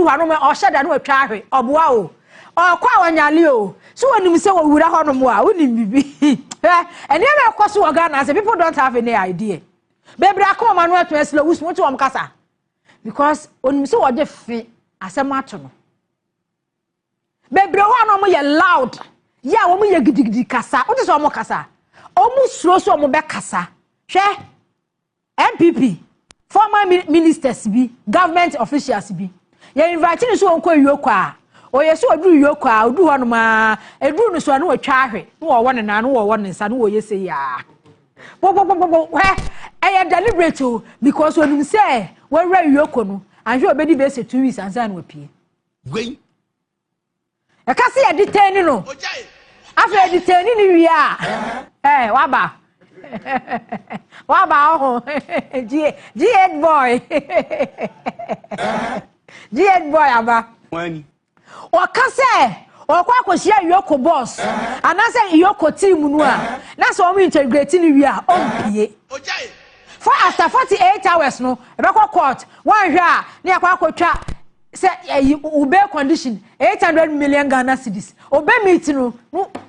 duru hɔ no ɔhyɛ da no watwa ahwe. Ɔboa o, ɔkɔ a wɔnyale o, so wɔnim sɛ wɔwura hɔ nom a wonim bibi. Hwɛ, nneɛma ɛkɔ so wɔ Ghana sɛ people don't have any idea. Bebree akoma ma no atumi asila wusu wote wɔn kasa because onim sɛ wɔde fe asɛm ato no. Bebree hɔ a na wɔn yɛ loud, yɛ a wɔn yɛ gidigidi kasa, wote sɛ wɔn kasa, wɔn suro so wɔn bɛ kasa. Hwɛ, NPP former ministers bi, government officials bi, yɛ invite ne so wɔn kɔ EOCO a, oyɛ so oduru EOCO a, oduru hɔ nom a, eduru no so a, na wɔtwa ahwɛ na wɔwɔ ne nan na wɔwɔ ne nsa na wɔyɛ sɛ yaa gbogbogbogbo. Hwɛ, ɛyɛ deliberate o, because onim sɛ wɔawura EOCO no ahwɛ, obedi bɛsɛ 2 weeks ansa na wapue. Wei. Ɛka sɛ yɛde tɛni no, afei yɛde tɛni no wie a, waba waba ɔho G G8 boy, G8 boy aba. Wani. Ɔka sɛ ɔkɔ akɔhyia EOCO boss anaasɛ EOCO team no a, na sɛ ɔmo integrate no wie a, ɔmpie for after 48 hours no, ɛbɛkɔ court. Wɔnhwɛ a, ne yɛkɔ akɔtwa sɛ ɛyi wo bail condition 800 million Ghana cedis. Obe meet no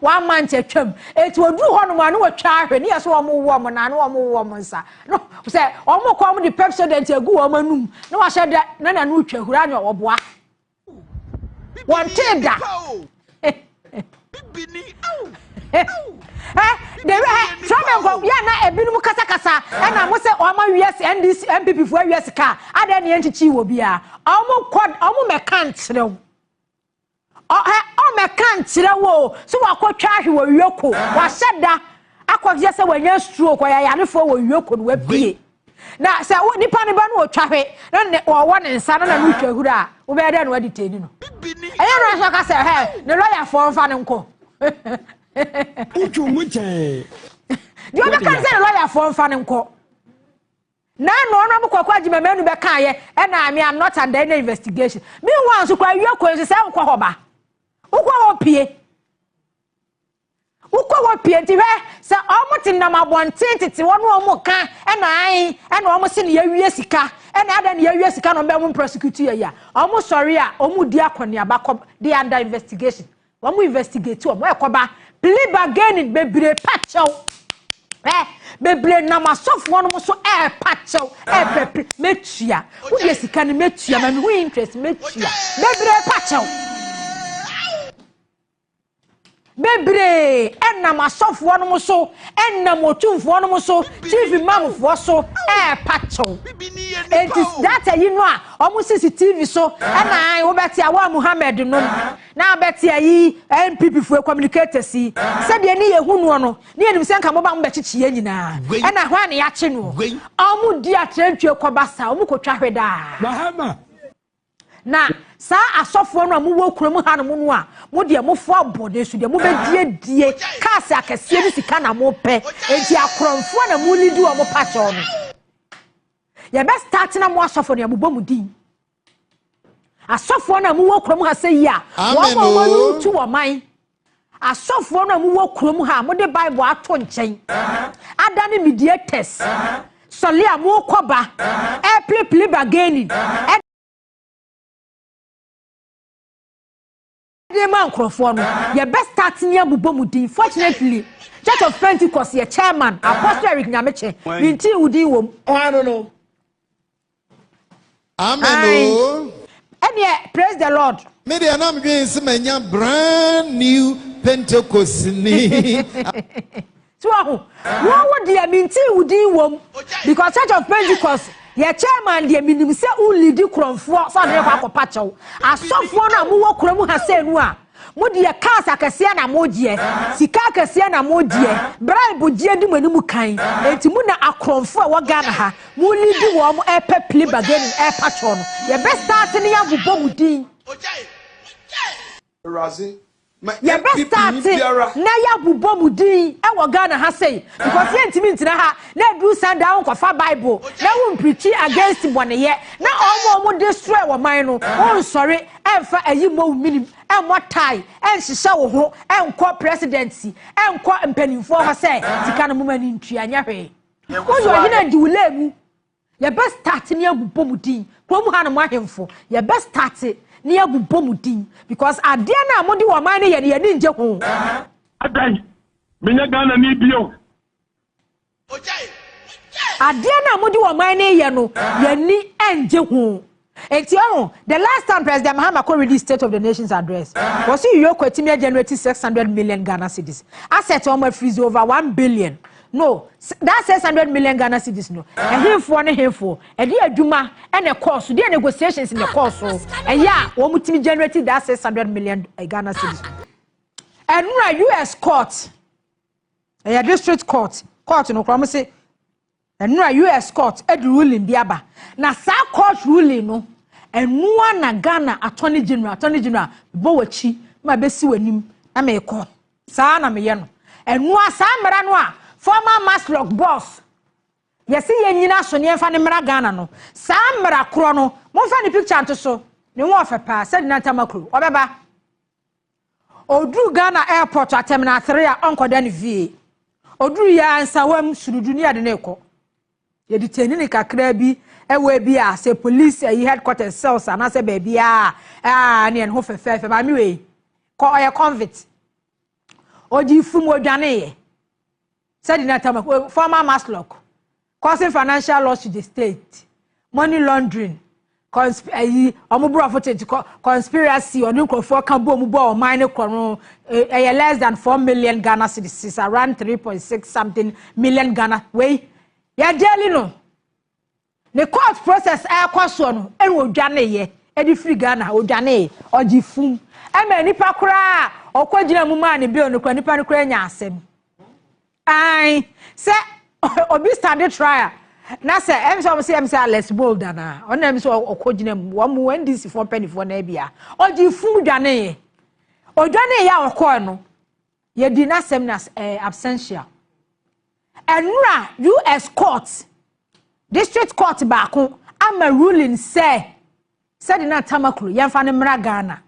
one month atwam, eti oduru hɔ nom a, ne wɔtwa ahwɛ ne yɛ so wɔn wɔ wɔn nan ne wɔn wɔ wɔn nsa no sɛ wɔn kɔ, wɔn de Pepsodent egu wɔn anum ne wɔahyɛ dɛ na n'ano twa hura ne ɔboa wɔn tee da. Ɛ de ɛ trɔmɛ nkɔ yɛ na ebinom kasakasa ɛna mo sɛ ɔmo awie NDC, NPP fo awie sika adan ne yɛn kyikyi wɔ bia, ɔmo kɔ, ɔmo mɛka nkyerɛw ɔ ɛ ɔmɛka nkyerɛ wo so wakɔtwa ahwe wɔ EOCO, wahyɛ da akɔyɛ sɛ wanya stroke, ɔyɛ ayarefoɔ wɔ EOCO no wapue. Na sɛ wo nipa ne ba no wɔtwa hwe na ne wɔwɔ ne nsa na no twa huru a, wobɛyɛ dɛ na wadi tani no. Ɛyɛ no nso ka sɛ hɛ ne lɔyafoɔ mfa ne nkɔ. Wotwo mu kyɛn. Deɛ ɔbɛka sɛ ne lɔyafoɔ mfa ne nkɔ na no ɔno mo kɔkɔ agyimamanu bɛka yɛ ɛna me am not under any investigation. Meanwhile nso kora EOCO nso sɛ wokɔ hɔ ba, wokɔ hɔ pie, wokɔ hɔ pie. Nti hwɛ sɛ ɔmo te nam abɔnten tete hɔ ne ɔmo ka ɛna ae ɛna ɔmo se ne yɛwie sika ɛna ada ne yɛwie sika na ɔmo bɛ mo prosecute yɛ yi a, ɔmo sɔre a, ɔmo di akɔneaba kɔ de under investigation. Wɔn investigate wɔn ɛkɔba plea bargaining. Bebree pa kyɛw, bebree nam asɔfoɔ no so ɛɛpa kyɛw, ɛɛpɛ plea, mɛtua wodeɛ sika no, mɛtua ma mehu interest, mɛtua. Bebree pa kyɛw, bebree ɛnam asɔfoɔ no so, ɛnam otumfoɔ no so, chief imamfoɔ so ɛɛpa kyɛw. Eti data yi no a wɔn sisi TV so ɛna wobɛte awa Muhammed nom na abɛte ayi NPP foɔ communicators yi sɛdeɛ ne yɛ hu noɔ no, ne yɛnim sɛ nka moba mo bɛkyekye yɛn nyinaa ɛna hɔ a ne yɛakye noɔ. Ɔmo di atrantwie kɔba sa, ɔmo kɔtwa hwɛ daa. Mahama. Na saa asɔfoɔ no a mowɔ kurom ha nom no a, mo deɛ mofo abɔde so deɛ mobɛdiedie cars akɛseɛ ne sika na mopɛ, enti akorɔmfoɔ na molidi wɔn pakyɛw no. Yɛbɛ start na mo asɔfoɔ no yɛbobɔ mo din. Asɔfoɔ no a mowɔ kurom ha sɛ yi a wɔn a wɔn tu wɔ man, asɔfoɔ no a mowɔ kurom ha a mode Bible ato nkyɛn adane mediators sɔle a mokɔba ɛpili plea bargaining ɛde ma nkurɔfoɔ no, yɛbɛ start ne abobɔ mu din. Fortunately, Church of Pentecost yɛ chairman, Apostle Eric Nyamekye, minti wo din wɔ mu. Ɔha no. Amen o. Ɛneɛ praise the Lord. Me deɛ na medwene sɛ manya brand new Pentecost ni. Tí wọ́n ho wọ́n wo deɛ minti wo din wɔ mu because Church of Pentecost yɛ chairman deɛ, minim sɛ wolidi kurɔnfoɔ sɛ ɔde ne kɔ akɔpa kyɛw. Asɔfoɔ no a mowɔ kurom ha sɛ nu a, mo deɛ cars akɛseɛ na mo gyeɛ, sika akɛseɛ na mo gyeɛ, bribe gyeɛ di mo anim kan, eti mo na akorɔmfoɔ a ɛwɔ Ghana ha mo lidi wɔn ɛpɛ plea bargaining ɛpa kyɛw no, yɛbɛ start ne yɛabobɔ mo din. Yɛbɛ start na yɛabobɔ mu din ɛwɔ Ghana ha sei because yɛntumi ntena ha na aduru Sunday a wonkɔfa Bible na wompreach against bɔneyɛ na ɔmo a ɔmo destroy wɔ man no, wonsɔre ɛmfa ayi mmɔ wo minim, ɛmmɔ tie, ɛnhyehyɛ wo ho, ɛnkɔ presidency, ɛnkɔ mpanimfoɔ hɔ sɛ sika no moma ni ntua. Nyɛ hwee, woyɛ ɔhene adi wo lɛ mu. Yɛbɛ start ne abobɔ mu din kurom ha no mo ahemfo, yɛbɛ start. ne yɛabobɔ mo din because adeɛ no a mode wɔ ɔman no yɛ no yɛni ngye ho. Adɛn, menyɛ Ghanani bio? Adeɛ no a mode wɔ ɔman no yɛ no yɛni ngye ho. Enti ɔho, the last time President Mahama kɔ read State of the Nation's address, wɔsi EOCO atumi generate 600 million Ghana cedis. Asset wɔn afreeze over 1 billion. No, that 600 million Ghana cedis no, ɛhefoɔ ne hefoɔ, ɛde adwuma ɛna ɛkɔɔ so, deɛ negotiations na ɛkɔɔ so, ɛyɛ a wɔn tumi generate that 600 million Ghana cedis. Ɛnura US court, ɛyɛ district court, court no koraa wɔn se, ɛnura US court ɛde ruling bi aba. Na saa court ruling no, ɛnua na Ghana Attorney General bɔ w'akyi ma bɛsi w'anim na mɛkɔ. Saa na meyɛ no. Ɛnua saa mmara no a former MASLOC boss yɛsi yɛn nyina so ne yɛmfa ne mmara Ghana no, saa mmara korɔ no, momfa ne picture nto so, ne ho ɔfɛ paa sɛde nantama kuro ɔbɛba. Oduru Ghana airport a Terminal 3 a, ɔnkɔda ne fie. Oduru yɛ Nsawam surudu ne yɛde ne kɔ. Yɛde teni ne kakra bi ɛwɔ bi a sɛ police ɛyi headquarters cells anaasɛ baabi a aa ne yɛn ho fɛfɛɛfɛ. Maame wei kɔ ɔyɛ convict, ogyi fum, odwaneeɛ sɛde nantama, former MASLOC, causing financial loss to the state, money laundering, ɛyi ɔmo borɔfo tete conspiracy, ɔne nkurɔfoɔ ka bɔ ɔmo bɔ ɔman ne korɔ no, ɛyɛ less than 4 million Ghana cedis, around 3.6 something million Ghana. Wei yɛgyeli no ne court process ɛrekɔ soɔ no, ɛna odwaneeɛ ɛde firi Ghana. Odwaneeɛ, ɔgye fum, ɛma nipa koraa ɔkɔ gyina mu maa ne bail no koraa, nipa no koraa nya asɛm. Ae, sɛ obi stand trial na sɛ ɛm sɛ ɔmo sɛ ɛm sɛ Alex Bold ana ɔno ɛm sɛ ɔkɔ gyina mu wɔn mu NDC foɔ mpanyinfoɔ na ɛbia ɔgye fum dwaneeɛ. Odwaneeɛ a ɔkɔɔ no, yɛdi n'asɛm na absentia. Ɛnura US court, district court baako ama ruling sɛ sɛde na Tamaklo yɛmfa no mmra Ghana,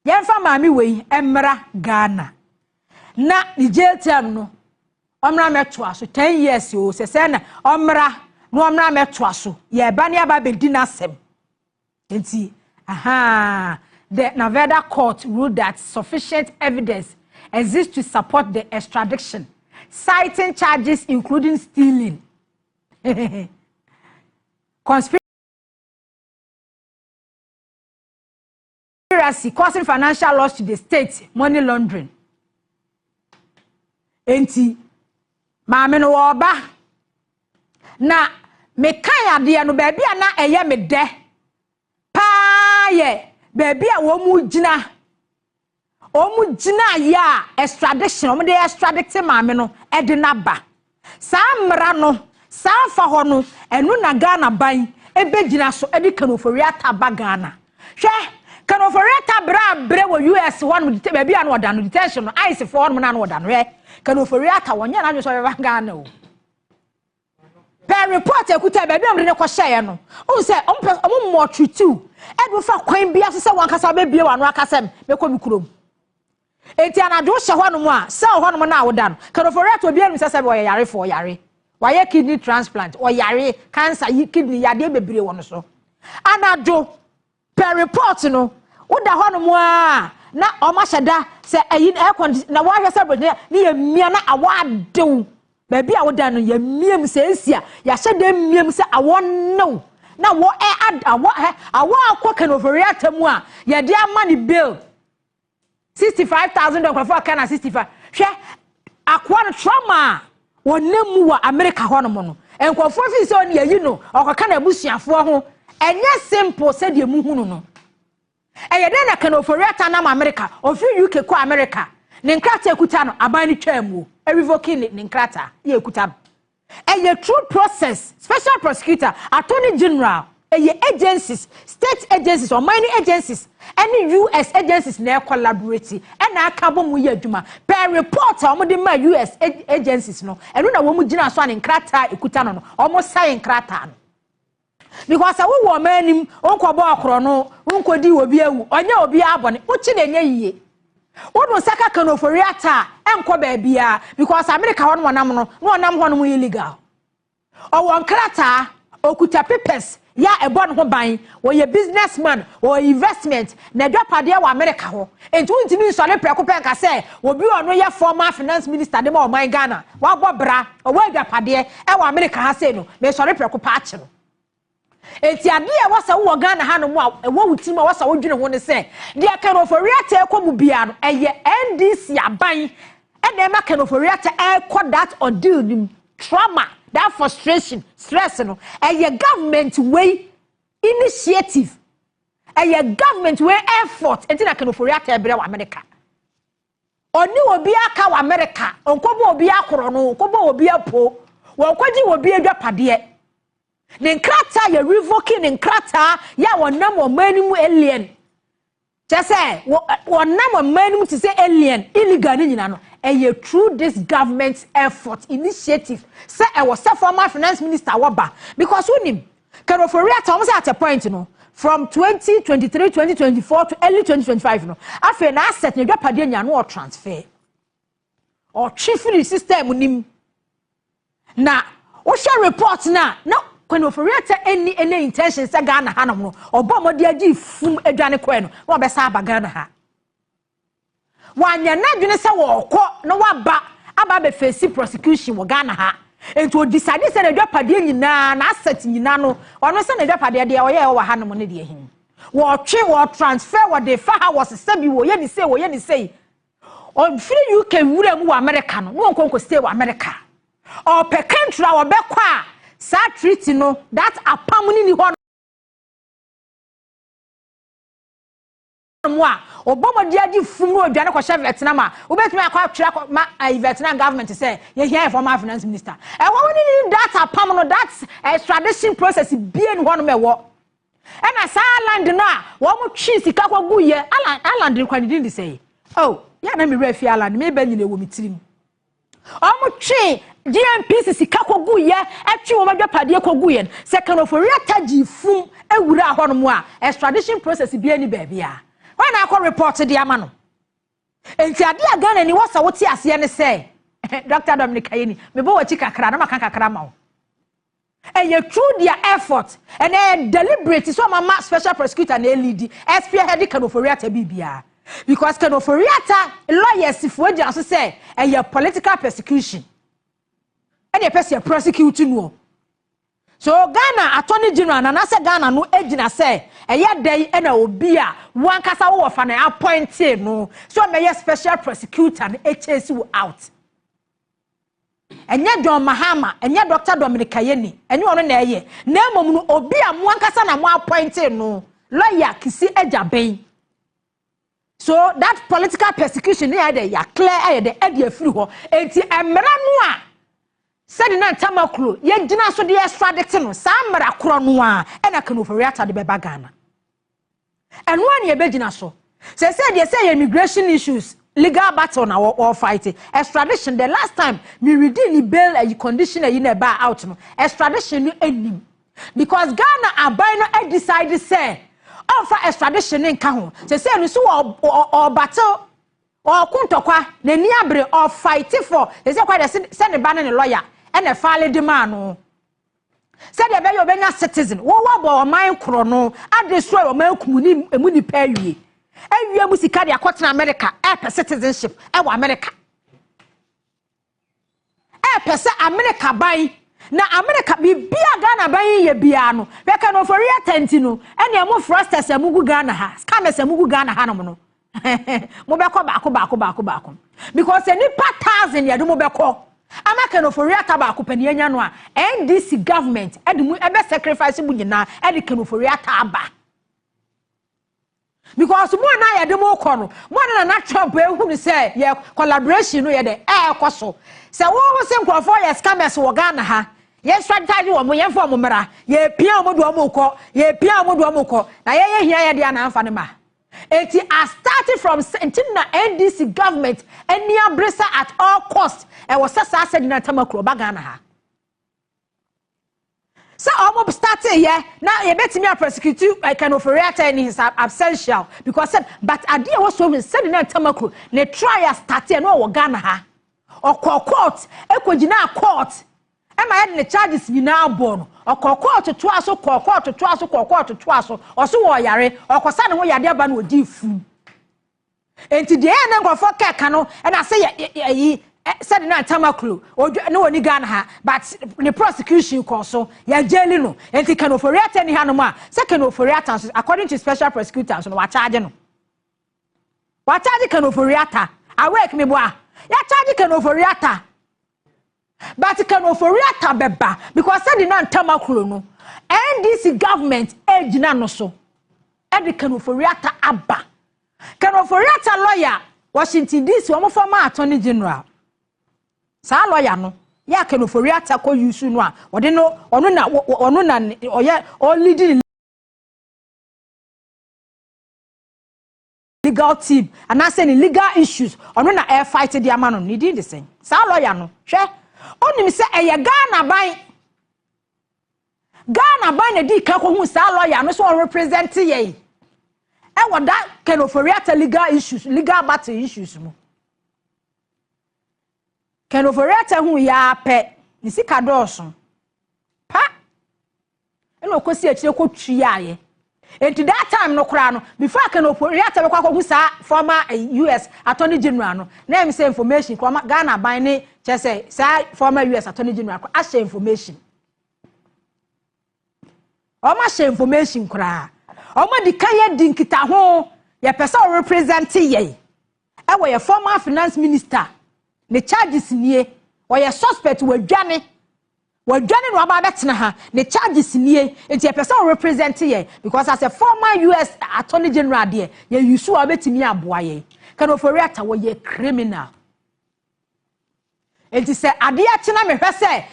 yɛmfa maame wei mmra Ghana na ne jail term no ɔmmra mɛtoa so 10 years o. Sɛ na ɔmmra na ɔmmra mɛtoa so, yɛba ne aba abɛdi n'asɛm. Nti aha, the Nevada court ruled that sufficient evidence exists to support the extradition, citing charges including stealing, conspiracy, causing financial loss to the state, money laundering. Enti maame no wɔɔba na mekan adeɛ no, baabi a na ɛyɛ me dɛ paa yɛ baabi a wɔn mu gyina, wɔn gyina yɛ a extradition, wɔn de extradite maame no de n'aba. Saa mmara no saa fa hɔ no, ɛno na Ghana ban ebɛgyina so de Ken Ofori-Atta ba Ghana. Hwɛ, Ken Ofori-Atta bere abere wɔ US hɔ nom, baabi a no ɔda no detention no, ICE foɔ hɔ nom na no ɔda no. Hwɛ, Ken Ofori-Atta wɔnyɛ n'adwene sɛ ɔbɛba Ghana o. Per report ekuta, baabi a wɔde ne kɔhyɛɛ no, ohun sɛ ɔmo pɛ ɔmo mɔtreat ɛde fa kwan bi ase sɛ wɔn ankasa bɛbie wɔn ano akasɛm bɛkɔ mi kurom. Eti anadwo hyɛ hɔnom a sɛ hɔnom na awoda no, Ken Ofori-Atta obi anim sɛ ɔyɛ yarefoɔ, ɔyare, wayɛ kidney transplant, ɔyare cancer yi, kidney yadeɛ bebree wɔ no so. Anadwo, per report no, woda hɔnom a na ɔmo ahyɛ da sɛ ɛyi air condition na wɔahwɛ sɛ bɛgyina ne yɛ mmia na awɔ adew. Baabi a woda no yɛ mmia mu sɛ esi a yɛahyɛ da mmia mu sɛ awɔ new na wɔ ɛ awɔ ɛ awɔ akɔ Ken Ofori-Atta mu a yɛde ama ne bail $65,000. Nkurɔfoɔ aka na 65. Hwɛ, akoa no trauma a wɔnam mu wɔ America hɔnom no, nkurɔfoɔ fi sɛ ɔne yɛyi no ɔkɔka n'abusuafoɔ ho. Ɛnyɛ simple sɛdeɛ mu hunu no. Ɛyɛ dɛn na Ken Ofori-Atta nam America, ɔfiri UK kɔ America, ne nkrataa ekuta no, aban no twaa mu ɛrevoke ne nkrataa yɛ ekuta no? Ɛyɛ true process. Special prosecutor, Attorney General, ɛyɛ agencies, state agencies, ɔman no agencies ɛne US agencies na ɛcollaborate ɛna aka bɔ mu yɛ adwuma. Per report a wɔde ma US agencies no, ɛno na wɔn gyina so a ne nkrataa ekuta no, wɔn sign nkrataa no, because sɛ wowɔ ɔman anim, nkɔbɔ ɔkorɔ no, nkɔdi obi awu, ɔnyɛ obi abɔne, wokyi na ɛnyɛ yie. Wode nsa ka Ken Ofori-Atta a, ɛnkɔ baabiara because America hɔ no wɔnam no na ɔnam hɔ nom illegal. Ɔwɔ nkrataa, okuta papers. Yɛ a ɛbɔ ne ho ban. Wɔyɛ businessman, wɔyɛ investment na adwapadeɛ wɔ America hɔ. Nti wontumi nsɔre prɛko pɛ nka sɛ obi a ɔno yɛ former finance minister de ma ɔman Ghana, wabɔ bra, ɔwɔ adwapadeɛ ɛwɔ America ha sei no, mesɔre prɛko pɛ akye no. Eti adeɛ a ɛwɔ sɛ wowɔ Ghana ha nom a ɛwɔ wo tirim a ɛwɔ sɛ wodwene ho ne sɛ, deɛ Ken Ofori-Atta ɛkɔ mu biara no, ɛyɛ NDC aban ɛna ɛma Ken Ofori-Atta ɛkɔ that ordeal nim, trauma, that frustration, stress no, ɛyɛ government wei initiative, ɛyɛ government wei effort. Eti na Ken Ofori-Atta ɛbrɛ wɔ America. Ɔne obi aka wɔ America, ɔnkɔbɔ obi akorɔ no, ɔnkɔbɔ obi apo, wɔnkɔgye obi adwapadeɛ. Ne nkrataa yɛ revoking ne nkrataa yɛ a wɔnam ɔman no mu alien, kyɛ sɛ wɔnam ɔman no mu te sɛ alien, illegal ne nyinaa no, ɛyɛ through this government effort, initiative sɛ ɛwɔ sɛ former finance minister wɔba, because wonim Ken Ofori-Atta, wɔn sɛ at a point no, from 2023, 2024 to early 2025 no, afei na asset ne adwapadeɛ nya no, ɔtransfer, ɔtwe firi system nim. Na wohwɛ report na Ken Ofori-Atta any intention sɛ Ghana ha nom no, ɔbɔ ɔmɔde agye fum adwane kɔɛ no na ɔbɛsa aba Ghana ha. Wanyɛ n'adwene sɛ wɔɔkɔ na waba aba abɛfɛsi prosecution wɔ Ghana ha. Nti odisade sɛ n'adwapadeɛ nyinaa, n'asset nyinaa no, ɔno sɛ n'adwapadeɛ deɛ ɔyɛ ɛwɔ ha nom no deɛ hin, wɔɔtwe, wɔɔtransfer, wɔde fa ha, wɔsesa bi, wɔyɛ ne sei, wɔyɛ ne sei. Ɔfiri UK wura mu wɔ America no na wɔnkɔ nkɔ stay wɔ America. Ɔpɛ country a wɔbɛkɔ a saa treaty no, that apam no ni hɔ mu a ɔbɔ mɔden agye fum no, odwane kɔhyɛ Vietnam a wobɛtumi akɔ atwerɛ akɔ ma ayi Vietnam government sɛ yɛhia yɛ former finance minister. Ɛwɔ wo ne that apam no, that extradition process bie ni hɔnom. Ɛwɔ ɛna saa island no a wɔn twi sika kɔ gu yɛ island, island no kwan din de sɛ, oh, yɛ na mi werɛ fi island mi bɛ nyina ɛwɔ mi tirim. Wɔn twe GNPC sika kɔ gu yɛ, ɛtwe wɔn adwapadeɛ kɔ gu yɛ sɛ Ken Ofori-Atta gye fum ewura hɔnom a extradition process bie ni baabi a wɔn na akɔ report de ama no. Nti ade a Ghana ni wɔsɛ wote aseɛ ne sɛ, Dr Dominic Ayine, mebɔ w'akyi kakra na maka kakra ma wo. Ɛyɛ through their effort and ɛyɛ deliberate sɛ ɔma ma special prosecutor na ɛlead, spearhead Ken Ofori-Atta biribiara, because Ken Ofori-Atta lawyers foɔ gyina so sɛ ɛyɛ political persecution ɛna ɛpɛ sɛ prosecute no. So Ghana Attorney General nana sɛ Ghana no gyina sɛ ɛyɛ dɛn ɛna obi a wankasa wowɔ fa na appointee no so ɔmɛyɛ special prosecutor no ɛchase wo out? Ɛnyɛ John Mahama, ɛnyɛ Dr Dominic Ayine, ɛnyɛ ɔno na ɛyɛ, na mmom no obi a mo ankasa na mo appointee no, lawyer Kissi Agyebeng. So that political persecution ne yɛ dɛ yɛ clear, ɛyɛ dɛ ɛde afiri hɔ. Eti mmara no a sɛde na ntama kuro yɛgyina so de extradite no, saa mmara korɔ no a ɛna Ken Ofori-Atta de bɛba Ghana, ɛno a ne yɛbɛgyina so sɛ deɛ sɛ yɛ immigration issues, legal battle na wɔ fight extradition. The last time me reading ni bail ayi condition ayi na ɛba out no, extradition no anim, because Ghana aban no decide sɛ ɔnfa extradition ne nka ho. Sɛ no so wɔ ɔbattle, ɔko ntɔkwa, n'ani abere, ɔfight for sɛ kɔ de sɛ ne ba ne ne lawyer ɛna file de maa no sɛdeɛ ɛbɛyɛ ɔbɛnya citizen. Wɔwɔ bɔ ɔman korɔ no adestroy ɔman kum ne emu nipa awie awie mu sika de akɔtena America, ɛpɛ citizenship ɛwɔ America, ɛpɛ sɛ America ban na America biribi a Ghana ban yi yɛ biara no bɛka no. Ofori-Atta nti no, ɛna ɛmo fraudsters ɛmo gu Ghana ha, scammers ɛmo gu Ghana ha nom no, mo bɛkɔ baako baako baako baako, because nipa 1,000 yɛde mo bɛkɔ ama Ken Ofori-Atta baako pɛ ne anya no a, NDC government ɛde mu ɛbɛ sacrifice mu nyinaa ɛde Ken Ofori-Atta aba, because mo a na yɛde mo kɔ no, mo a na Nana Trump ehu no sɛ yɛ collaboration no yɛ dɛ ɛɛkɔ so, sɛ wɔn sɛ nkurɔfoɔ yɛ scammers wɔ Ghana ha, yɛn strategy wɔn, yɛn fɔ wɔn mmara, yɛ pia wɔn de wɔn kɔ, yɛ pia wɔn de wɔn kɔ, na yɛyɛ hia yɛ de anamfa ne ma. Eti a starting from nti na NDC government ani abere sɛ at all cost ɛwɔ sɛ saa sɛ gyina ntam akuro ɔba Ghana ha, sɛ ɔmo start yɛ na yɛbɛtumi a prosecute Ken Ofori-Atta in his absentia, because sɛ but adeɛ ɛwɔ so sɛde na ntam akuro ne trial start yɛ na ɔwɔ Ghana ha, ɔkɔ court, ɛkɔ gyina court. Ɛma yɛde ne charges nyinaa bɔɔ no. Ɔkɔɔ kɔɔto toa so, kɔɔ kɔɔto toa so, kɔɔ kɔɔto toa so. Ɔso wɔ ɔyare, ɔkɔsa ne ho yadeɛ aba na ɔdii fum. Enti deɛ ɛyɛ na nkurɔfoɔ kɛka no ɛna sɛ yɛ ɛyi sɛde na Tamaklo odwa ne wɔ ni Ghana ha, but ne prosecution kɔɔ so, yɛ jail no. Enti Ken Ofori-Atta ni hanom a, sɛ Ken Ofori-Atta nso, according to special prosecutor nso no, wakyagye no. Wakyagye Ken Ofori-Atta. Awake me boa. Yɛakyagye Ken Ofori-Atta. But Ken Ofori-Atta bɛba because sɛde na Tamaklo no, NDC government egyina no so. Ɛde Ken Ofori-Atta aba. Ken Ofori-Atta lawyer, Washington DC, wɔn former attorney general. Saa lawyer no, yɛ Ken Ofori-Atta kɔ use no a, wɔde no, ɔno na ɔyɛ ɔleading legal team anaasɛ ne legal issues, ɔno na ɛrefight de ama no. Ne din de sɛn? Saa lawyer no, hwɛ, onim sɛ ɛyɛ Ghana ban na di ka kɔhu saa lawyer no so ɔrepresent yɛn ɛwɔ da Ken Ofori-Atta legal issues, legal battle issues mu. Ken Ofori-Atta hu yɛ apɛ ne sika dɔɔso pa, ɛna ɔkɔsi akyire kɔ tuaeɛ. Nti that time no koraa no, before Ken Ofori-Atta bɛkɔ akɔhu saa former US attorney general no, na ɛm sɛ information kɔ Ghana ban ne kyerɛ sɛ saa former US attorney general kɔ ahyɛ information, ɔmo ahyɛ information koraa, ɔmo di kan yɛ di nkitaho, yɛpɛ sɛ ɔrepresent yɛn ɛwɔ yɛ former finance minister ne charges nie, ɔyɛ suspect, wadwane, wadwane na waba abɛtena ha, ne charges nie, nti yɛpɛ sɛ ɔrepresent yɛn because as a former US attorney general deɛ, yɛ use a ɔbɛtumi aboa yɛn. Ken Ofori-Atta wɔyɛ criminal. Nti sɛ adeɛ akyena mehwɛ sɛ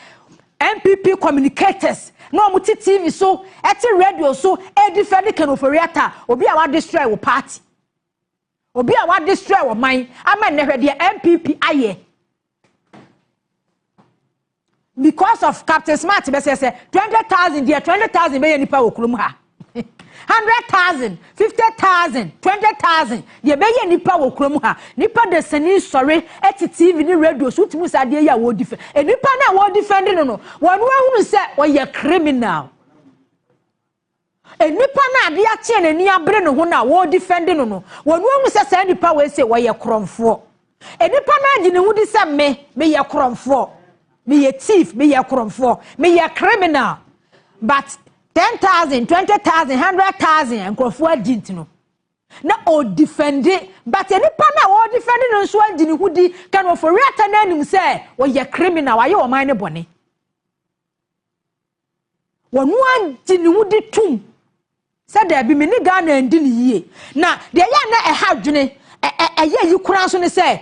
NPP communicators na wɔn te TV so, ɛte radio so, ɛdefend Ken Ofori-Atta, obi a wadestroy wɔ party, obi a wadestroy wɔ man ama nnɛ, hwɛ deɛ NPP ayɛ because of Captain Smart. Bɛsɛ sɛ 20,000 deɛ, 20,000 bɛyɛ nipa wɔ kurom ha, 100,000, 50,000, 20,000 deɛ bɛyɛ nipa wɔ kurom ha. Nipa de sani sɔre ɛte TV ne radio so, wotumi sɛ adeɛ yi a wɔredi fɛ nipa no a wɔredi fɛn no no wɔn ahunu sɛ ɔyɛ criminal. Nipa no adeɛ akyeɛ n'ani abere ne ho no a wɔredi fɛn no, wɔn ahunu sɛ saa nipa wɔ ese wɔyɛ korɔmfoɔ. Nipa no agye ne ho di sɛ me meyɛ korɔmfoɔ, meyɛ thief, meyɛ korɔmfoɔ, meyɛ criminal, but 10,000, 20,000, 100,000 nkurɔfoɔ adi nti no na ɔdefend. But nipa no a wɔdefend no nso agye ne ho di. Ken Ofori-Atta no anim sɛ wɔyɛ criminal, wayɛ ɔman no bɔne, wɔn agye ne ho di tum sɛ daabi, me ne Ghana ndi ne yie. Na deɛ ɛyɛ na ɛha adwene ɛyɛ yi koraa nso ne sɛ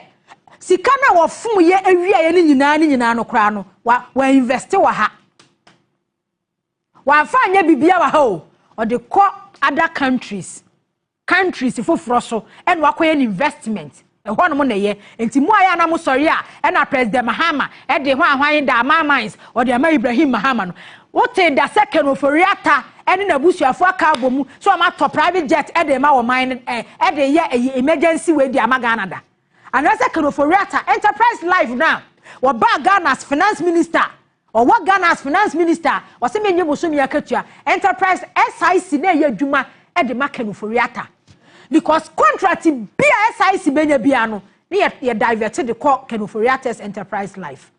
sika no a wɔfom yɛ awia yɛ no nyinaa ne nyinaa no koraa no, wa wa invest wɔ ha, wamfa anyɛ bibia wɔ ha o, ɔde kɔ other countries foforɔ so ɛna wakɔyɛ no investment ɛhɔ nom na ɛyɛ. Nti mu a yɛ anam sɔre a ɛna President Mahama ɛde ho ahwan da ama mines ɔde ama Ibrahim Mahama no, wote da sɛ Ken Ofori-Atta ɛne n'abusuafo aka abɔ mu so ɔmo atɔ private jet ɛde ma wɔ man no ɛde yɛ ɛyɛ emergency wei de ama Ghana da, anaasɛ Ken Ofori-Atta Enterprise Life na wɔbaa Ghana as finance minister, ɔwɔ Ghana as finance minister, wɔsɛ menye bosomi akatua, Enterprise SIC na ɛyɛ adwuma ɛde ma Ken Ofori-Atta because contract bi a SIC benya bia no ne yɛ divert de kɔ Ken Ofori-Atta's Enterprise Life.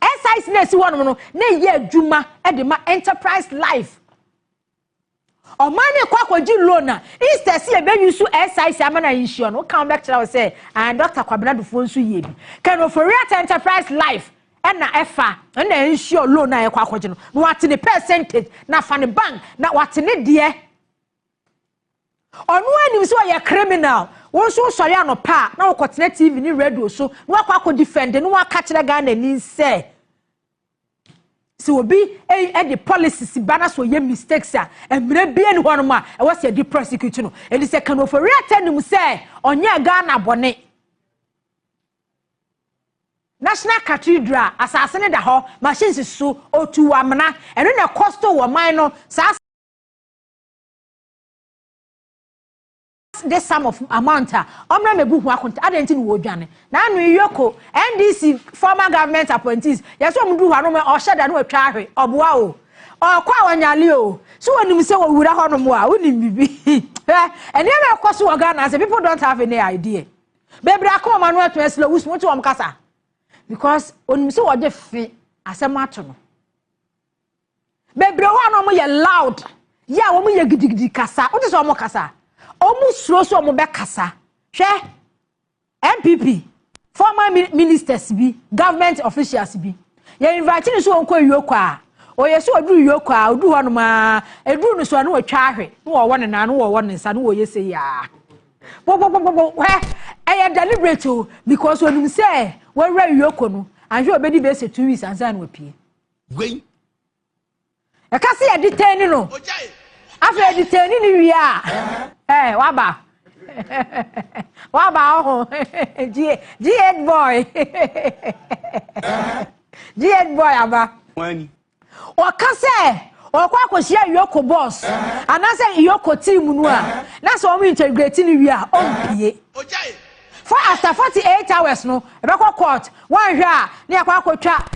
SIC na esi hɔnom no na ɛyɛ adwuma ɛde ma Enterprise Life. Ɔman ne kɔ akɔgye loan a, instead sɛ yɛbɛyi so SIC ama na nhyia no woka bɛkyerɛ wo sɛ ah, Dr Kwabena Duffuor nso yie bi. Ken Ofori-Atta Enterprise Life ɛna ɛfa ɛna nhyia loan a yɛkɔ akɔgye no na wate ne percentage na fa ne bank na wate ne deɛ. Ɔno anim sɛ ɔyɛ criminal. Wɔn nso sɔre anɔpa a na wɔkɔtena TV ne radio so na wakɔ akɔ defend na waka kyerɛ Ghana ni sɛ obi ɛde policies ba na so ɔyɛ mistakes a, mmerɛ bie ni hɔnom a ɛwɔ sɛ yɛde prosecute no. Ɛdi sɛ Ken Ofori-Atta nim sɛ ɔnyɛ Ghana bɔne. National Cathedral asase ne da hɔ, machines so otu amena, ɛno na ɛkɔ so wɔ man no saa. This sum of amount a, ɔmmra mmɛbu ho akonta. Adɛn nti na wɔredwane? N'ano yi Yoko, NDC former government appointees, yɛ sɛ wɔn duru hɔ a na ɔhyɛ da na watwa ahwe, ɔboa o. Ɔkɔ a ɔnyale o. So wɔnim sɛ wɔwura hɔnom a, wonim biribi. Hwɛ, nneɛma ɛkɔ so wɔ Ghana sɛ people don't have any idea. Bebree aka wɔn ano ato asila wusu, wote wɔn kasa. Because onim sɛ wɔde fe asɛm ato no. Bebree hɔ a na wɔn yɛ loud, yɛ a wɔn yɛ gidigidi kasa. Wote sɛ wɔn kasa. Wɔn suro sɛ wɔn bɛ kasa. Hwɛ, NPP former ministers bi, government officials bi. Yɛ invite no so wɔn kɔ EOCO a, ɔyɛ sɛ ɔduru EOCO a, ɔduru hɔ nom a, ɛduru no so a na wɔatwa ahwe, na wɔwɔ ne nan, na wɔwɔ ne nsa, na wɔyɛ sɛ yaa. Gbogbogbogbo, hwɛ, ɛyɛ deliberate o, because onim sɛ wɔawura EOCO no, anhwɛ ɔbɛdi bɛyɛ sɛ 2 weeks ansa na wapue. Wei. Ɛka sɛ yɛde tɛni no. Afei yɛde tɛni no wie a, ɛɛ waba. Waba ɔho. G G8 boy. G8 boy aba. Ɔka sɛ ɔkɔ akɔhyia EOCO boss anaasɛ EOCO team no a, na sɛ wɔn integrate no wie a, ɔmpie. For after 48 hours no, ɛbɛkɔ court. Wɔnhwɛ a, ne yɛakɔ akɔtwa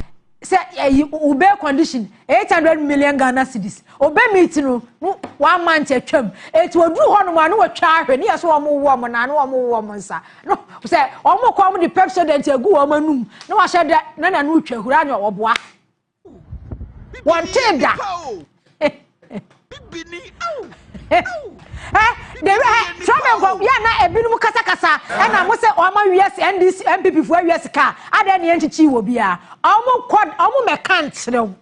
sɛ ɛyi wo bail condition 800 million Ghana cedis. Obe meet no, no 1 month atwam. Eti oduru hɔ nom a, ne wɔtwa ahwɛ, ne yɛ so wɔn wɔ wɔn nan, ne wɔn wɔ wɔn nsa. No, sɛ wɔn kɔ wɔn de Pepsodent agu wɔn anum, na wɔahyɛ da, na n'ano twa hura ne ɔboa. Wɔntee da. Trɔmɛnkɔ yɛ na ebinom kasakasa ɛna mo sɛ wɔn awiase NDC NPP fo awiase kaa adɛn ne yɛn kyikyi wɔ bia wɔn kɔ wɔn mɛka nkyerɛw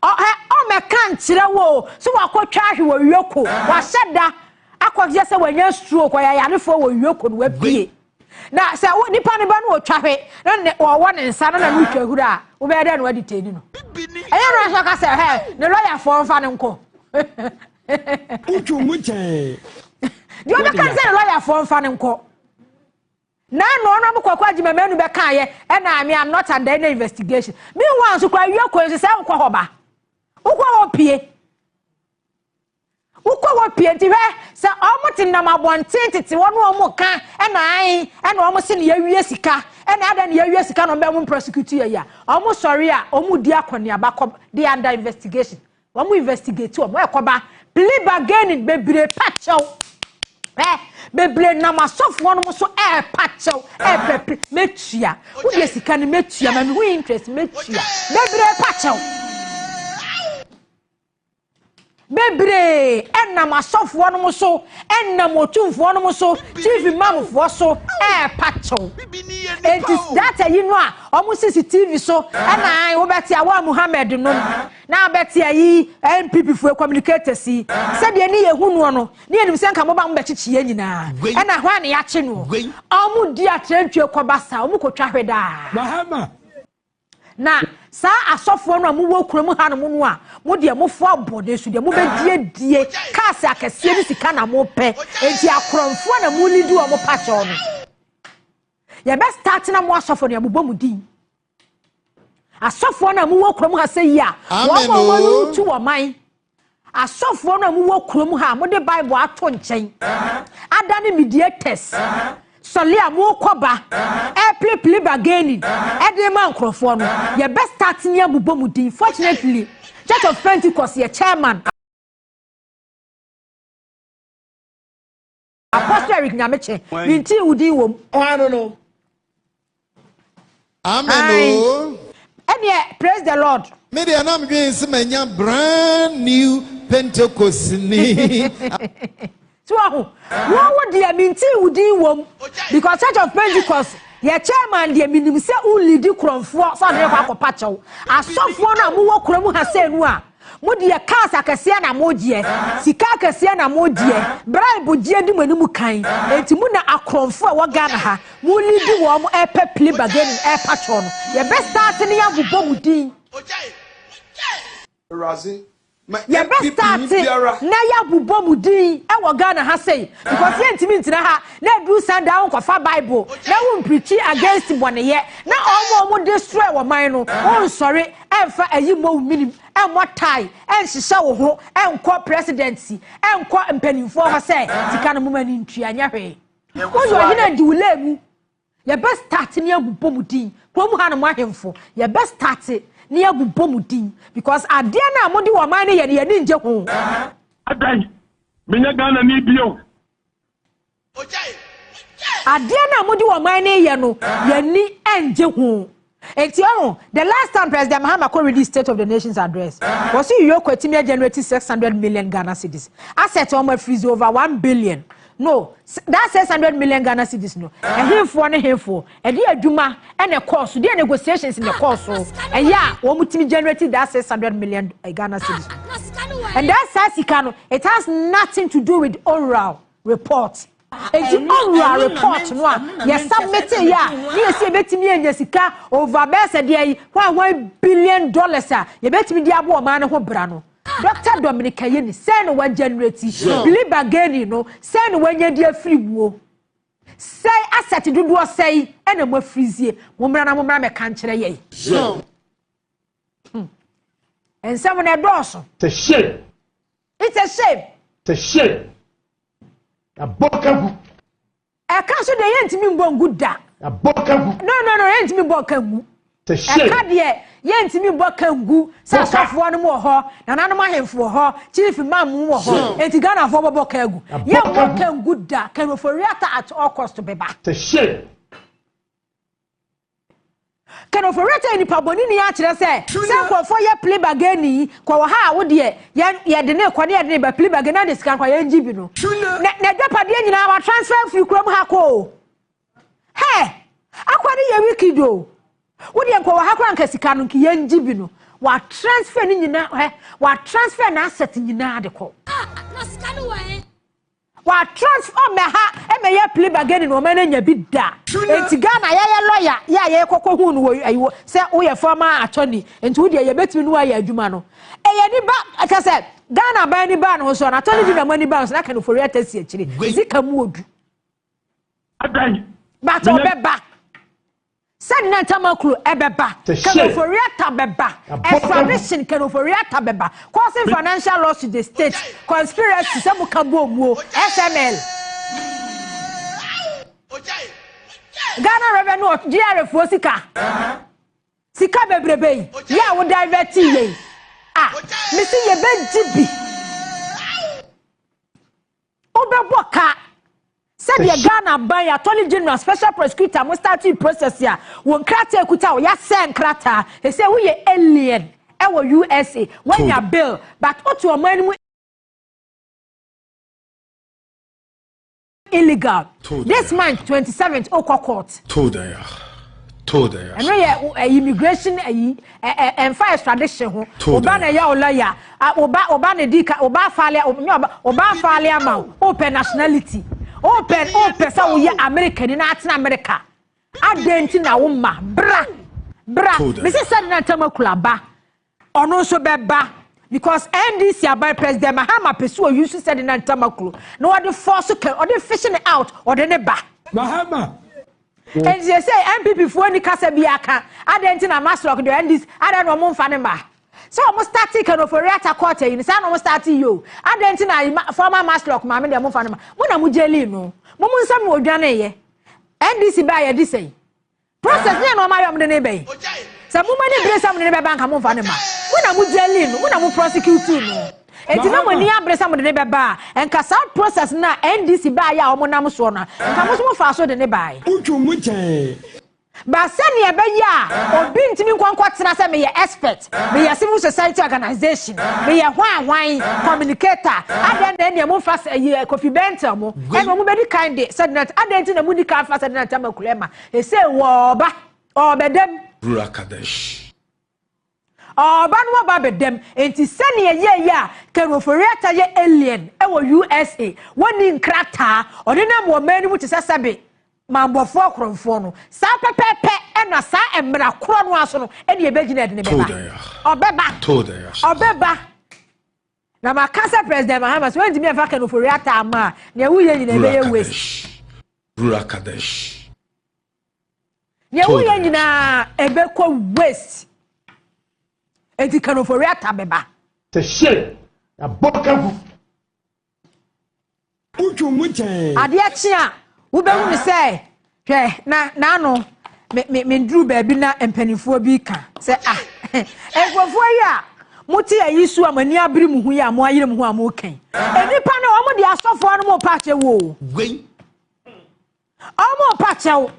ɔhɛ ɔmɛka nkyerɛ wo so wakɔtwa ahwe wɔ EOCO wahyɛ da akɔyɛ sɛ wanya stroke ɔyɛ ayarefoɔ wɔ EOCO no wapue. Na sɛ wo nipa no ba no otwa hwe na ne wɔwɔ ne nsa na na no twa huru a, wobɛyɛ dɛ na wadi tani no. Ɛyɛ no nso ka sɛ hɛ ne lɔyafoɔ mfa no nkɔ. Wotwo mu kyɛn. Deɛ ɔbɛka ne sɛ ne lɔyafoɔ mfa no nkɔ. Na no ɔno mo kɔkɔ agyima manu bɛka yɛ ɛna I mean I'm not under any investigation. Meanwhile nso kora wie kɔ nso sɛ wokɔ hɔ ba. Wokɔ hɔ pie. Wokɔ hɔ pie nti hwɛ sɛ ɔmo te nam abɔnten tete hɔ na ɔmo ka ɛna ae ɛna ɔmo se ne yɛwie sika ɛna adɛn ne yɛwie sika na ɔmo bɛ ɔmo prosecute yɛ yi a ɔmo sɔre a ɔmo di akɔneaba kɔ they under investigation ɔmo investigate ɔmo ɛkɔba plea bargaining bebree pa kyɛw ɛ bebree nam asɔfoɔ no so ɛɛpa kyɛw ɛɛpɛ plea metua wodeɛ sika no metua ma mehu interest metua bebree pa kyɛw. Bebree ɛnam asɔfoɔ no so, ɛnam otumfoɔ no so, chief imamfoɔ so, ɛɛpa kyɛw. Enti data yi no a ɔmo sisi TV so, ɛna an wobɛte awa Muhammad nom, na abɛte ayi NPP foɔ communicators yi. Sɛdeɛ ne yɛ hu noɔ no, ne yɛnim sɛ nka moba mo bɛkyekye yɛn nyinaa. Ɛna hɔ a ne yɛakye noɔ. Ɔmo di atrantwie kɔba saa, ɔmo kɔtwa hwe daa. Mahama. Na saa asɔfoɔ no a mowɔ kurom hanom no a mo deɛ mofoa bɔne so deɛ mobɛdiedie kaase akɛseɛ ne sika na mopɛ, enti akorɔmfoɔ na molidi wɔn pakyɛw no. Yɛbɛ start na mo asɔfoɔ no yɛbobɔ mo din. Asɔfoɔ no a mowɔ kurom ha sɛ yi a wɔn a wɔn tu wɔn man. Asɔfoɔ no a mowɔ kurom ha a mode Bible ato nkyɛn adane mediators sɔle a mokɔba ɛpleple bargaining ɛde ma nkurɔfoɔ no, yɛbɛ start ne abobɔ mu din. Fortunately, Church of Pentecost yɛ chairman Apostle Eric Nyamekyɛ, minti wo din wɔ mu. Ɔha no. Amen o. Ɛneɛ praise the Lord. Me deɛ na medwen sɛ manya brand new Pentecost ni. So ahu, wɔn wo deɛ minti wo din wɔ mu because Church of Pentecost yɛ chairman deɛ minim sɛ wo lead kurɔmfoɔ sɛ ɔde kɔ akɔpa kyɛw. Asɔfoɔ no a mowɔ kurom ha sɛ nu a mo deɛ cars akɛseɛ na mo gyeɛ, sika akɛseɛ na mo gyeɛ, bribe gyeɛ di mo anim kan. Enti mo na akorɔmfoɔ a ɛwɔ Ghana ha mo lead wɔn mo ɛpɛ plea bargaining ɛpa kyɛw no. Yɛbɛ start ne yɛabobɔ mo din. Yɛbɛ start na yɛabobɔ mo din ɛwɔ Ghana ha sei because yɛntumi ntena ha na aduru Sunday a wonkɔfa Bible na wompreachi against bɔneyɛ na ɔmo a ɔmo destroy wɔ man no wonsɔre ɛmfa ayi mmɔ wo minim. Ɛmmɔ tie, ɛnhyehyɛ wo ho, ɛnkɔ presidency, ɛnkɔ mpanimfoɔ hɔ sɛ sika no moma ni ntua nyɛ hwee. Woyɛ ɔhene adi wo lɛ mu. Yɛbɛ start ne abobɔ mu din. Kurom ha no mo ahemfo, yɛbɛ start ne abobɔ mu din because adeɛ no a mode wɔ ɔman no yɛ no yɛni ngye ho. Adan, menyɛ Ghana ni bio. Adeɛ no a mode wɔ ɔman no yɛ no yɛni ngye ho. Enti ɔho, the last time President Mahama kɔ read State of the Nation's address, wɔsi EOCO etimi generate 600 million Ghana cedis. Asset wɔn freeze over 1 billion. No, that 600 million Ghana cedis no. Ɛhefoɔ ne hefoɔ, ɛde adwuma ɛna ɛkɔɔ so, deɛ negotiations na ɛkɔɔ so. Ɛyɛ a wɔn timi generate that 600 million Ghana cedis. And that saa sika no, it has nothing to do with oral report. Enti oral report no a yɛ submit yɛ a ne yɛsi yɛbɛtumi anya sika over bɛyɛ sɛ deɛ yi $1 billion a yɛbɛtumi de abɔ ɔman no ho bra no. Dr. Dominic Ayine sɛn na wa generate plea bargaining no, sɛn na wanya de afiri muo, sɛn asset dodoɔ sɛn ɛna mo afirizie, mo mmra na mo mmra mɛka nkyerɛ yɛn. Nsɛm na ɛdɔɔso. It's a shame. It's a shame. It's a shame. Abɔka Ɛka so deɛ yɛntumi mbɔ ngu da. Abɔka gu. No no no, yɛntumi mbɔ ka ngu. It's a shame. Ɛka deɛ yɛntumi mbɔ ka ngu. Sɛ asɔfoɔ no mu wɔ hɔ, nananom ahemfo wɔ hɔ, chief imam mu wɔ hɔ, enti Ghanafoɔ bɛbɔ ka agu. Yɛmmɔ ka ngu da. Ken Ofori-Atta at all cost bɛba. It's a shame. Ken Ofori-Atta yɛ nipa bɔne ni akyerɛ sɛ nkurɔfoɔ yɛ plea bargaining yi kɔ wɔ ha a wo deɛ yɛde ne kɔ ne yɛde ne ba plea bargaining na de sika nkɔ yɛn gyi bi no. Na n'agyapadeɛ nyinaa wa transfer firi kurom ha kɔ o. Hɛ, akɔ ne yɛ wicked o. Wo deɛ nkɔ wɔ ha koraa nka sika no nka yɛn gyi bi no. Wa transfer ne nyinaa, hɛ, wa transfer n'asset nyinaa de kɔ. Wa transfer mɛ ha ɛmɛ yɛ plea bargaining na ɔmɛ n'anya bi da. Eti Ghana yɛyɛ lawyer yɛ a yɛyɛ kɔkɔ hu no wɔ ayiwɔ sɛ woyɛ former attorney nti wo deɛ yɛbɛtumi no ayɛ adwuma no. Ɛyɛ ni ba kyɛ sɛ Ghana ban ni ba no so na attorney general mo ani ba no so na Ken Ofori-Atta si akyire. Sika mu odu. Adan. But ɔbɛba. Sɛ nna ntamakuro ɛbɛba. Ken Ofori-Atta bɛba. Extradition Ken Ofori-Atta bɛba. Causing financial loss to the state. Conspiracy sɛ mo ka bɔ mu o. SML. Ghana Revenue GRA foɔ sika. Sika bebrebe yi. Yɛ a wo divert yɛ yi. Ah, mesi yɛ bɛ gyi bi. Wobɛbɔ ka. Sɛdeɛ Ghana ban Attorney General Special Prosecutor mo start process a wɔn nkrataa ekuta o yasɛ nkrataa ɛsɛ woyɛ alien ɛwɔ USA wɔnya bill but wotu ɔman no mu illegal. This month 27th okɔ court. Ɛno yɛ immigration ɛyi ɛnfa extradition ho. Ɔba na ɛyɛ o lawyer, ɔba ɔba na di ka ɔba afaale nyɛ ɔba ɔba afaale ama o ɔpɛ nationality ɔpɛ ɔpɛ sɛ woyɛ America ni na atena America. Adan nti na wo ma bra bra mesi sɛ na ntam akura ba ɔno nso bɛba because NDC aban President Mahama pɛ so oyi so sɛ na ntam akuro na wɔde force kɛ ɔde fishing out ɔde ne ba. Mahama. Nti sɛ NPP foɔ ni kasa bi aka adan nti na MASLOC de NDC adan na ɔmo nfa ne ma sɛ ɔmo start Ken Ofori-Atta court yi saa na ɔmo start yi o adan nti na former MASLOC maame deɛ ɔmo nfa ne ma mo na mo jail no mo mo nsɛm na odwane yɛ NDC ba yɛ di sɛn process ne na ɔmo ayɛ ɔmo de ne bɛyi sɛ mo mo ni bere sɛ mo de ne bɛba nka mo nfa ne ma mo na mo jail no mo na mo prosecute no eti na mo ni abere sɛ mo de ne bɛba a nka saa process na NDC ba yɛ a ɔmo nam soɔ no nka mo so mo fa so de ne ba yi. Wotwo mu kyɛn. Ba sɛnea ɛbɛyɛ a obi ntumi nkɔnkɔ tena sɛ meyɛ expert, meyɛ civil society organization, meyɛ hwan hwan communicator, adan na ɛnea momfa sɛ Kofi Bentel mo ɛna ɔmo bɛdi kan de sɛdeɛ adan nti na mo di kan fa sɛdeɛ ntam akura ma ese wɔɔba ɔbɛdɛm. Rakadesh. Ɔba no ɔba bɛdɛm nti sɛnea yɛyɛ a Ken Ofori-Atta yɛ alien ɛwɔ USA wɔni nkrataa ɔne nam wɔ mmaa no mu te sɛ sɛbe mambɔfoɔ korɔmfoɔ no saa pɛpɛɛpɛ ɛna saa mmara korɔ no aso no ɛne yɛbɛgyina ɛde ne bɛba ɔbɛba ɔbɛba na maka sɛ President Mahama sɛ wɔntumi amfa Ken Ofori-Atta ama a nea woyɛ nyinaa ɛbɛyɛ waste. Rakadesh. Nea woyɛ nyinaa ɛbɛkɔ waste. Enti Ken Ofori-Atta bɛba. Sɛ hyɛ abɔ ka gu. Wotwo mu kyɛn. Adeɛ kye a, wobɛhu no sɛ, hwɛ, na n'ano, me, me, menduru baabi na mpanimfoɔ bi ka sɛ, ah, nkurɔfoɔ yi a mote ayi so a mo ani abere mo ho yi a moayere mo ho a moka yi, nnipa no wɔn de asɔfoɔ no mo pa akyɛ wo o. Wei. Wɔn pa kyɛw.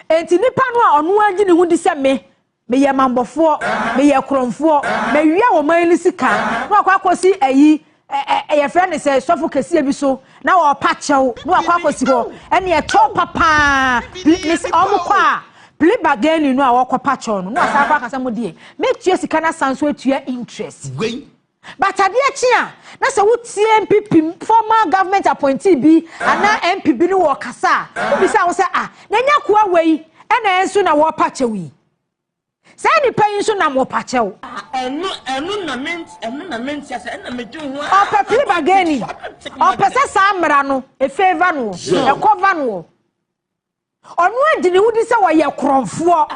Enti nipa no a ɔno ara gye ne ho di sɛ me, meyɛ mambɔfoɔ, meyɛ korɔmfoɔ, mawia wɔ man no sika, na wakɔ akɔsi ayi, yɛfrɛ no sɛ sɔfo kɛseɛ bi so, na wɔpa kyɛw, na wakɔ akɔsi hɔ, ɛne ɛkyɛw papaa, mesɛ wɔn kɔ a, plea bargaining no a wɔkɔ pa kyɛw no, na wasan akɔ akasa mu deɛ, mɛtua sika no asan so atua interest. Wei. But adeɛ kye a, na sɛ wotie NPP former government appointee bi anaa MP bi ne wɔ kasa a, wobisa wo sɛ ah, na nya koa wei ɛna ɛnso na wɔpa kyɛw yi. Saa nipa yi nso nam wɔpa kyɛw. Ɛno ɛno na me ɛno na me nti ase ɛna me dwen ho. Ɔpɛ plea bargaining. Ɔpɛ sɛ saa mmara no efavour no, ɛkɔva no. Ɔno adi ne ho di sɛ ɔyɛ korɔmfoɔ.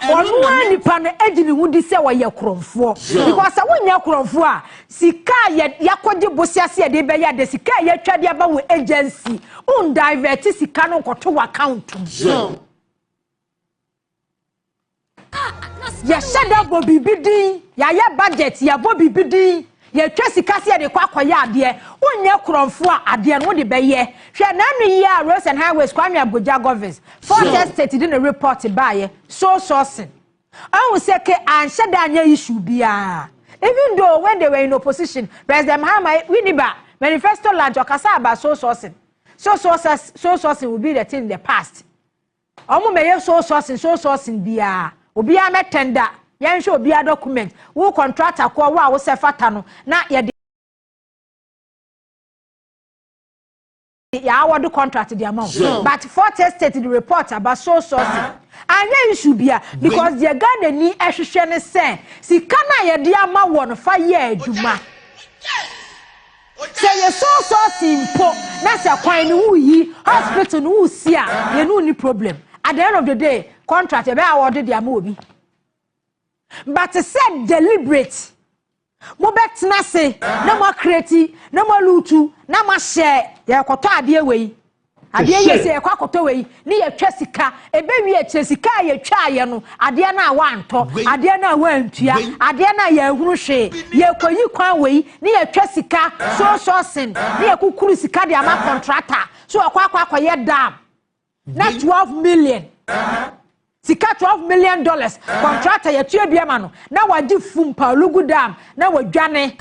Ɔno ara nipa no adi ne ho di sɛ ɔyɛ korɔmfoɔ. Because sɛ wonyɛ korɔmfoɔ a, sika a yɛ yɛakɔgye bosea sɛ yɛde bɛyɛ ade, sika a yɛatwa de aba wɔ agency, won divert sika no nkɔto w'account mu. Yɛhyɛ da bɔ biribi din, yɛayɛ budget, yɛabɔ biribi din, yɛtwa sika sɛ yɛde kɔ akɔyɛ adeɛ. Wonyɛ korɔmfo a, adeɛ no wode bɛyɛ. Hwɛ n'ano yi a Roads and Highways Kwame Agbodza Governs, Fourth Estate de ne report baeɛ, sole sourcing. Ɔhu sɛ ke anhyɛ da anyɛ issue biara. Even though when they were in opposition, President Mahama, Winneba, manifesto launch, ɔkasa about sole sourcing. Sole sourcing, sole sourcing will be the thing in the past. Ɔmo mɛyɛ sole sourcing sole sourcing biaa obiaa mɛ tender yɛnhwɛ obiaa document wo contractor koɔ wo a wosɛ fata no na yɛde yɛ award contract de ama wo but fourth estate de report aba sole sourcing anyɛ issue bia because deɛ Ghana ni ɛhwehwɛ ne sɛ sika no a yɛde ama wɔ no fa yɛ adwuma. Sɛ yɛsɔɔsɔɔ si mpo na sɛ kwan no woyi, hospital no wosi a, yɛne wo ni problem. At the end of the day, contract yɛbɛ award de ama obi. But sɛ deliberate, mobɛtena ase na moakreti na moalutu na moahyɛ yɛkɔtɔ adeɛ wei. Adeɛ yɛ sɛ yɛkɔ akɔtɔ wei ne yɛtwa sika, ɛbɛwie akyire sika a yɛtwaeɛ no, adeɛ no a woantɔ, adeɛ no a woantua, adeɛ no a yɛanhunu hwee, yɛkɔyi kwan wei ne yɛtwa sika, so sourcing, ne yɛkukuru sika de ama contractor, so ɔkɔ akɔ akɔyɛ dam, na 12 million. Sika $12 million contractor yɛtua bi ama no na wagye fum Palugu dam na wadwane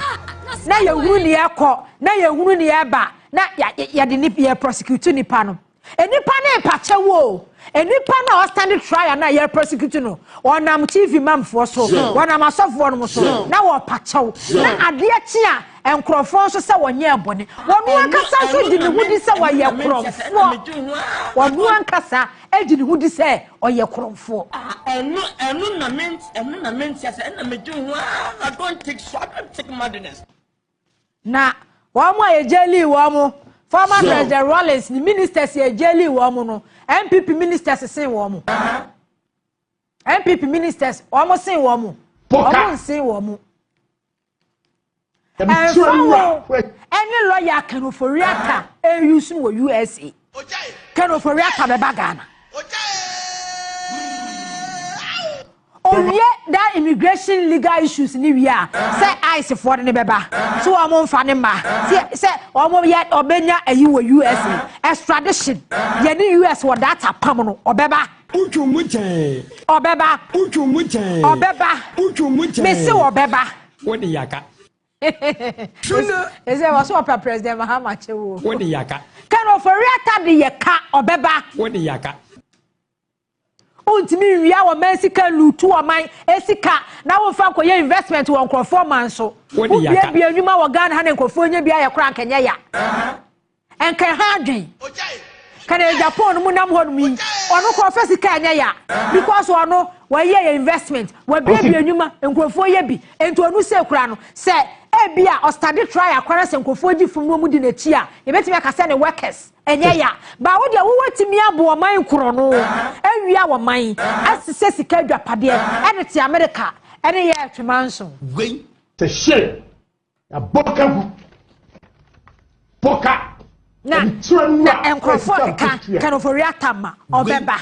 na yɛhunu ne ɛkɔ na yɛhunu ne ɛba na yɛde ne yɛ prosecute nipa no. Nipa ne mpakyɛ wo nipa na ɔstand trial na yɛ prosecute no ɔnam chief imamfoɔ so wɔnam asɔfoɔ no so na wɔpakyɛw na adeɛ kye a nkurɔfoɔ nso sɛ wɔnyɛ bɔne wɔn ankasa nso di ne ho di sɛ wɔyɛ korɔmfoɔ wɔn ankasa Edi ne ho di sɛ ɔyɛ korɔmfoɔ. Ɛno ɛno na me ɛno na me nti ase ɛna me dwen ho aa I don't take so I don't take madness. Na wɔn a yɛgyɛlii wɔn, former President Rawlings ne ministers yɛgyɛlii wɔn no, NPP ministers sen wɔn. NPP ministers wɔn sen wɔn. Wɔn nsen wɔn. Ɛmfa ho ɛne lɔya Ken Ofori-Atta ɛuse no wɔ USA. Ken Ofori-Atta bɛba Ghana. Owie that immigration legal issues ni wie a sɛ ICE foɔ de ne bɛba so wɔn mfa ne mma sɛ sɛ wɔn yɛ ɔbɛnya ayi wɔ USA extradition yɛ ne US wɔ data pam no ɔbɛba. Wotwo mu kyɛn. Ɔbɛba. Wotwo mu kyɛn. Ɔbɛba. Wotwo mu kyɛn. Mese ɔbɛba. Wode yaka. Ɛsɛ wɔ so ɔpɛ President Mahama kyɛ wo. Wode yaka. Ken Ofori-Atta de yɛ ka ɔbɛba. Wode yaka. Wontumi nwia wɔ man sika lutu ɔman sika na womfa nkɔyɛ investment wɔ nkurɔfoɔ man so. Wobiabia nnwuma wɔ Ghana ha na nkurɔfoɔ nya bi ayɛ koraa nkɛnyɛ ya. Nka ɛha adwen. Ka na Japan no mu nam hɔ nom yi. Ɔno kɔ ɔfɛ sika ɛnyɛ ya. Because ɔno wɔyɛ yɛ investment. Wɔabiabia nnwuma nkurɔfoɔ yɛ bi. Nti ɔno sɛ kura no sɛ ebi a ɔstade try akora sɛ nkurɔfoɔ gye fam na wɔn di n'akyi a yɛbɛtumi aka sɛ ne workers ɛnyɛ ya. Ba wo deɛ wowɔ tumi abo ɔman korɔ no awia ɔman asesɛ sika adwapadeɛ ɛde te America. ɛne yɛ atwema nso. Wei. Sɛ hyɛ yɛabɔ ka gu bɔ ka. Na na nkurɔfoɔ keka Ken Ofori-Atta ma ɔbɛba.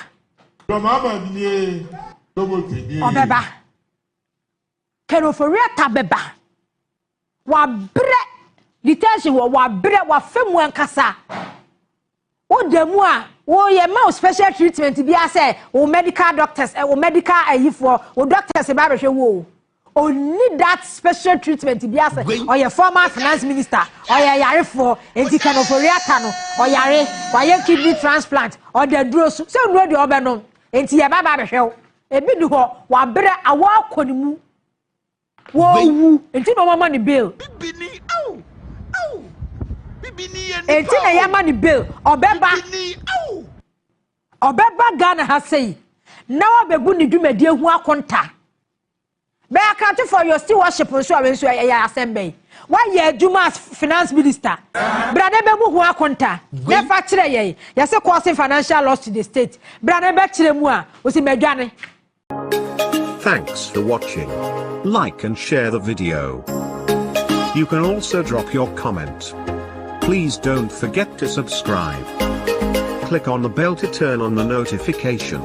Ɔbɛba. Ken Ofori-Atta bɛba. Wabrɛ detention wɔ wabrɛ wafa mu ankasa. Woda mu a woyɛ ma wo special treatment bi asɛ wo medical doctors eh, wo medical ayifoɔ wo doctors ba abɛhwɛ wo o. Onni that special treatment bi asɛ ɔyɛ former finance minister ɔyɛ yarefoɔ nti Ken Ofori-Atta no ɔyare wayɛ kidney transplant ɔda duro so sɛ nnuro deɛ ɔbɛnom nti yɛba ba abɛhwɛ wo ebi ni hɔ wabrɛ awɔ akɔ ne mu wɔwu nti na wɔama ne bail nti na yɛama ne bail ɔbɛba ɔbɛba Ghana ha sei na wabɛbu ne dwumadie ho akonta bɛyɛ akante for your stewardship nso a nso ɛyɛ asɛm bɛyi wayɛ adwuma as finance minister bra ne bɛbu ho akonta na fa kyerɛ yɛn yɛsɛ causing financial loss to the state bra ne bɛkyerɛ mu a osi mɛdwane. Thanks for watching. Like and share the video. You can also drop your comment. Please don't forget to subscribe. Click on the bell to turn on the notification.